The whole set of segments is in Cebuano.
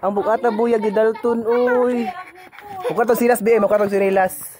Ang bukata buyag ni Dalton, uy. Mukha tong silas, BM. Mukha tong sinilas.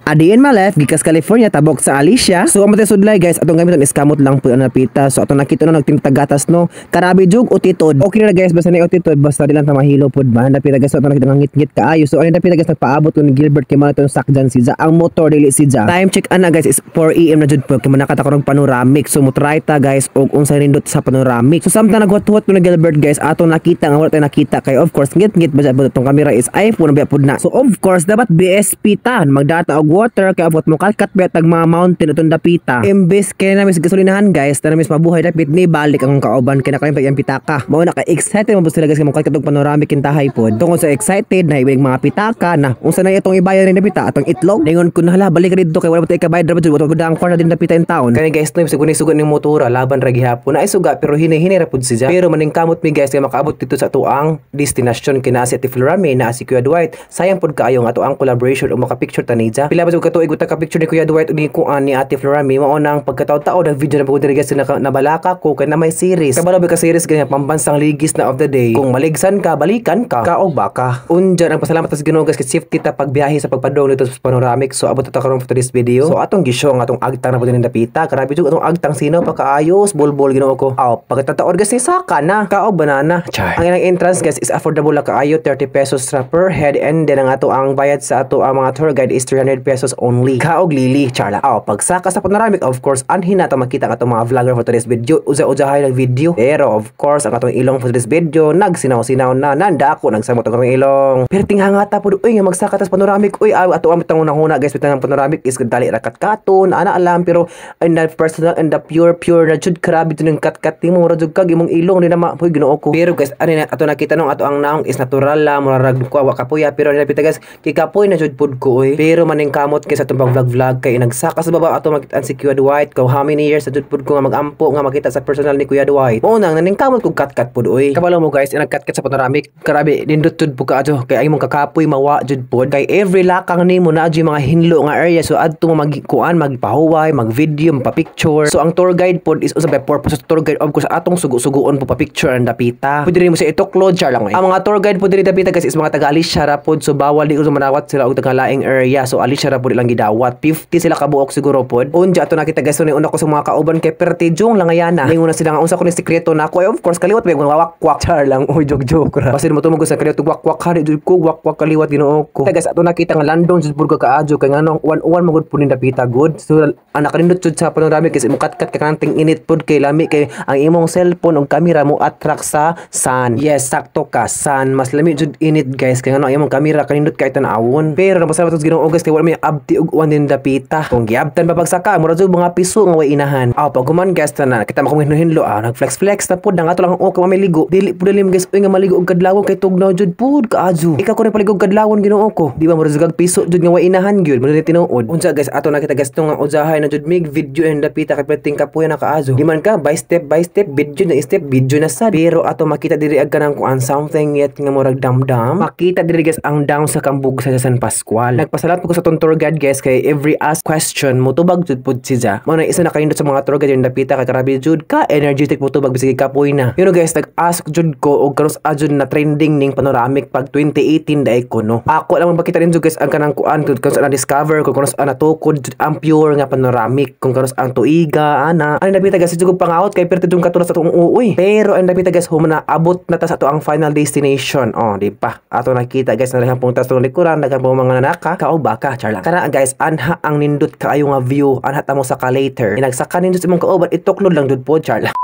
A day in my life, gikas California, tabok sa Alicia. So, ang sudlay guys, atong gamiton is kamot lang po ang napita. So, atong nakita no, nagtimtagatas no. Karabi jug utitod. Okay na guys, basta na utitod, basta di lang tamahilo pod ba. Napita guys, so, atong nakita nga ngit-ngit kaayo. So, ano napita guys, nagpaabot ko ni Gilbert kay man itong sakjan si Ja. Ang motor dili si Ja. Time check ana guys is 4 AM na jud po. Kay manakata ko ng panoramic. So, mutry ta guys og unsay nindot sa panoramic. So, samtang naghuwat-huwat ko ni Gilbert guys, atong nakita nga wala tayo nakita kay of course ngit-ngit ba jud atong camera is iPhone na pod na. So, of course, dapat BSP ta magdata og water kay abot mo katkat ba tag mga mountain atong dapita. Imbes kay namin sa gasolinahan guys, na namin mabuhay dapit ni balik ang kauban kay nakalimot ang pitaka. Mao na ka excited mo sila guys kay mo katkat og panoramic kintahay pod. Tungod sa excited na ibig mga pitaka na unsa na itong ibayan ni dapita atong itlog. Ningon ko na hala balik ka didto kay wala pa tay kabayad ra ba jud wa ang kwarta din dapita in town. Kani guys no siguro sugod ning motora laban ra gihapon. Naay suga pero hinay-hinay ra pud siya. Pero maningkamot mi guys kay makaabot dito sa atuang destinasyon kay naa si Ate Florame, naa si Kuya Dwight. Sayang pud kaayo ang atuang collaboration ug maka-picture ta niya. Pila ba jud katuig ta ka picture ni Kuya Dwight ug ni kuan ni Ate Florame mao nang pagkataon-taon nag video na pud diri guys na nabalaka ko kay na may series. Kabalo ba ka series ganyan pambansang ligis na of the day. Kung maligsan ka balikan ka kaog baka. Unja nagpasalamat sa Ginoo guys kay safety ta pagbiyahe sa pagpadong dito sa panoramic. So abot ta karon for this video. So atong gisyo ang atong agtang na pud ning dapita. Grabe jud atong agtang sino pa kaayos bulbol Ginoo ko. Aw pagkatataon guys ni saka na kaog banana. Char. Ang ilang entrance guys is affordable la kaayo 30 pesos ra per head and then ang ato ang bayad sa ato ang mga tour guide is 300 pesos only. Kaog lili charla. Aw pagsaka sa panoramic of course anhin na ta makita ang atong mga vlogger for today's video. Uza-uzahay nag video. Pero of course ang atong ilong for today's video nagsinaw-sinaw na nanda ako nagsamot ang atong ilong. Pero tinghangata pud uy nga magsaka tas panoramic uy aw ato ang huna guys bitang ang panoramic is dali ra katkaton ana alam pero in the personal and the pure pure na jud grabe jud ng katkat nimo mura jud kag imong ilong di na ma huy Ginoo ko. Pero guys ani na ato nakita nung ato ang naong is natural la mura rag ko wa kapuya pero ani napita guys kikapoy na jud pud ko uy. Pero maningkamot kay sa atong pag vlog vlog kay nagsaka sa baba ato makita si Kuya Dwight ko how many years sa jud pud ko nga magampo nga makita sa personal ni Kuya Dwight. Mao nang naningkamot kog katkat pud uy. Kabalo mo guys nagkatkat sa panoramic grabe nindot jud pud kaadto kay ang imong kakapoy mawa jud pud kay every lakang nimo naa jud mga hinlo nga area so adto mo magkuan magpahuway mag-video magpa-picture. So ang tour guide pod is usa ba purpose sa tour guide of course atong sugo-sugoon po pa-picture ang dapita. Pwede rin mo sa ituklod char lang eh. Ang mga tour guide pod diri dapita guys is mga taga Alicia ra pod so bawal di ko manawat sila og taga laing area so Alicia ra pod ilang gidawat 50 sila kabuok siguro pod. Unja ato nakita guys so ni una ko sa mga kauban kay Pertijong langayana. Ningon na sila nga unsa ko ni sekreto nako ay of course kaliwat may mga wakwak char lang oy joke joke ra. Basin mo tumugos sa kaliwat wakwak hari jud ko wakwak kaliwat Ginoo ko. Guys ato nakita nga landong jud pud kaajo kay nganong uwan-uwan magud pud ning dapita good. So anak kanindot jud sa panoramic kasi mukatkat ka kanang init pud kay lami kay ang imong cellphone og kamera mo attract sa sun. Yes, sakto ka sun. Mas lami jud init guys kay ngano ang imong kamera kanindot kay tan-awon. Pero napasalamat sa Ginoo guys kay wala may abti og uwan din dapita. Kung giabtan pa pagsaka mura jud mga piso nga way inahan. Aw pag human guys tanan kita mo hinlo nag-flex flex na pud nang ato lang okay mamiligo. Dili pud dalim guys uy nga maligo og kadlawon kay tugnaw jud pud kaadyo. Ikaw ko ni paligo og kadlawon Ginoo ko. Di ba mura jud piso jud nga way inahan gyud mo tinuod. Unsa guys ato nakita guys tong nga uzahay na jud mig video and dapita kay perting kapuya na kaazo. Di man ka by step video na step video na sad. Pero ato makita diri ag kanang kuan something yet nga murag damdam. Makita diri guys ang down sa kambug sa San Pascual. Nagpasalamat ko sa tong tour guide guys kay every ask question mo tubag jud pud siya. Mao na isa na kayindot sa mga tour guide yung dapita kay grabe jud ka energetic mo tubag bisag kapoy na. You know guys nag-ask jud ko og kanus jud na trending ning panoramic pag 2018 dai ko no. Ako lang makita rin jud guys ang kanang kuan jud kanus na discover ko kanus natukod jud ang pure nga panoramic kung kanus ang tuiga ana. Ani dapita guys jud pangaot kay perti jud katulad sa atong uuy. Pero ang dapita guys humana abot na ta sa ato ang final destination. Oh, di pa. Ato nakita guys na daghang puntas sa likuran daghang pong mga nanaka kaog baka char lang. Kana guys anha ang nindot kaayo nga view anha ta mo saka later. Inagsaka nindot sa imong kauban ituklod lang jud po char lang.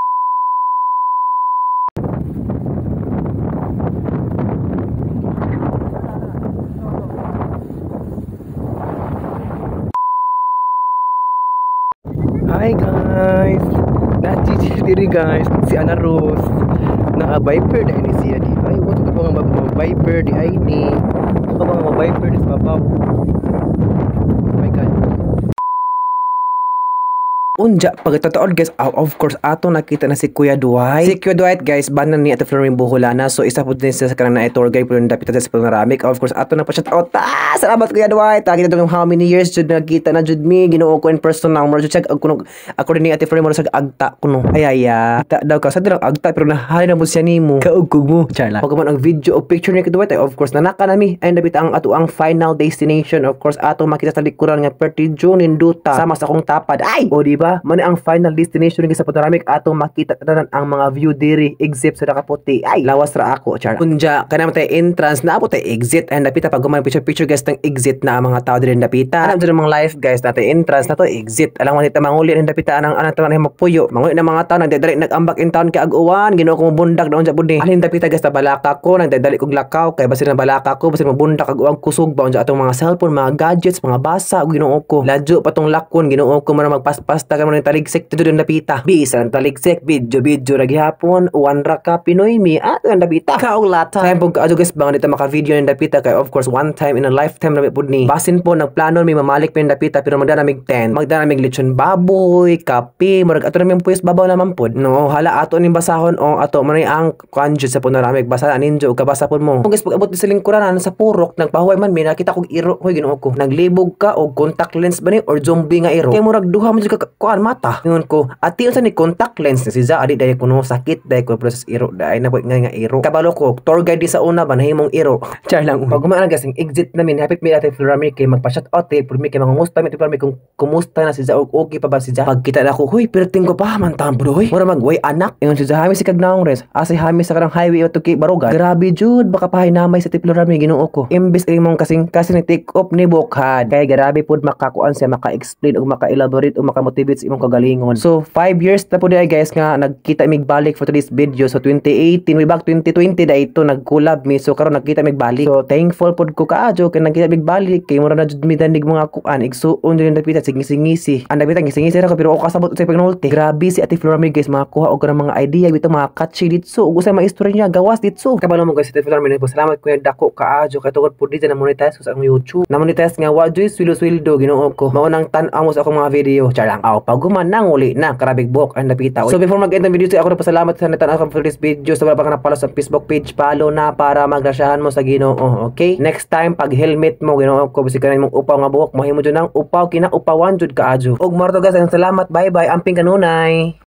Hi guys! Na-GG diri guys si Ana Rose na viper na ini siya di. Ay, what ka ba nga mag-viper di ay ni? Ka ba nga mag-viper di sa babaw? Oh my God. Unja, pagkatataon guys, oh, of course, ato nakita na si Kuya Dwight. Si Kuya Dwight guys, banan ni Ate Florin Buholana. So, isa po din siya sa kanang na tour guide po yung dapit sa Panoramic. Of course, ato na pa shout out. Ah, salamat, Kuya Dwight. Ah, kita yung how many years jud nagkita na jud mi. Ginoo ko in person na. Mura jud siya, kuno, ako rin ni Ate Florin, mura sa agta kuno. Ay, ay, ay. Agta daw ka. Sa dirang agta, pero nahali na mo siya nimo. Kaugkog mo. Charla. Pag man ang video o picture ni Kuya Dwight, ay, of course, nanaka nami. Ay, dapit ang ato ang final destination. Of course, ato makita sa likuran nga perti ninduta. Sama sa akong tapad. Ay! O, di ba? Mao ang final destination ni sa Panoramic, ato makita tanan ang mga view diri except sa nakaputi. Ay, lawas ra ako, char. Unja, kana man tay entrance na po tay exit and dapita pag guman picture picture guys ng exit na ang mga tao diri dapita. Alam dyan mga life guys, natin entrance na to exit. Alam mo dito manguli rin dapita anang anang tanan magpuyo. Manguli na mga tao nagdadali nag-ambak in town kay ag-uwan, Ginoo ko, bundak na unja pud ni. Alin dapita guys, balaka ko nagdadali kog lakaw kay basin na balaka ko basin mabundak ag uwan, kusog ba unja atong mga cellphone, mga gadgets, mga basa, Ginoo ko. Ladyo pa tong lakon, Ginoo ko, man magpaspas ta mo ng taligsik dito din dapita. Bisa ng taligsik, video video ra gihapon, uwan ra ka Pinoy mi at ang dapita. Kaog lata. Kaya po kaadyo guys bang dito maka-video ng dapita kay of course one time in a lifetime na pud ni. Basin po nagplano mi mamalik mi ng dapita pero magdana mig tent, magdana mig lechon baboy, kape, murag ato na mi puyos babaw naman pod. No, hala ato ning basahon o ato man ang kuan jud sa Panoramic basa ninjo ug kabasa pod mo. Kung guys pag abot sa lingkuranan sa purok nagpahuway man mi, nakita kog iro, hoy Ginoo ko. Naglibog ka og contact lens ba ni or zombie nga iro? Kay murag duha man jud ka kuan mata. Ingon ko, "Ati, unsa ni contact lens ni si Za?" Adi dai kuno sakit dai ko process iro dai na nga nga iro. Kabalo ko tour guide di sa una ba nahimong iro. Char lang. Pag gumaan guys, ang exit namin hapit mi Ate Florami kay magpa-shout out eh, mi kay mangungusta mi Ate Florami kung kumusta na si Za og okay pa ba si Za. Pagkita na ako, huy, perting ko pa man tan bro, huy. Mura magway anak. Ingon si Za, hami si kagnaong res. Asa hami sa karang highway ato kay Barugan. Grabe jud baka pahay namay sa Ate Florami, Ginoo ko. Imbes imong kasing kasi ni take off ni bukhad. Kay grabe pud makakuan siya maka-explain ug maka-elaborate ug maka-motivate sa imong kagalingon. So 5 years na po diay guys nga nagkita mig balik for today's video. So 2018 way back 2020 da ito nag-collab mi. So karon nagkita mig balik. So thankful pod ko kaadyo kay nagkita mig balik kay mura na jud mi danig mga kuan igsuon jud dapita sige-singisi. Ang dapita ngisingisi ra ko pero ako kasabot sa pagnulti. Grabe si Ate Flora guys, makakuha og kanang mga idea bitaw mga catchy ditso ug usay mga istorya niya gawas ditso. Kabalo mo guys, si Ate Flora, salamat ko dako kaadyo kay tungod pud di na monetize ko sa akong YouTube. Na monetize nga wa joy sweldo-sweldo, Ginoo ko. Mao nang tan-aw mo sa akong mga video. Char lang. Aw pag human nang uli na karabig buhok ang dapita. So before mag-end ang video, ako na pasalamat sa natan for this video. Sa wala pa ka na-follow sa Facebook page, follow na para magrasyahan mo sa Ginoo. Okay? Next time pag helmet mo, Ginoo ko, bisig kanin mong upaw nga buhok, mahimo jud nang upaw kinaupawan jud kaadyo. Ug marto guys, salamat. Bye bye. Amping kanunay.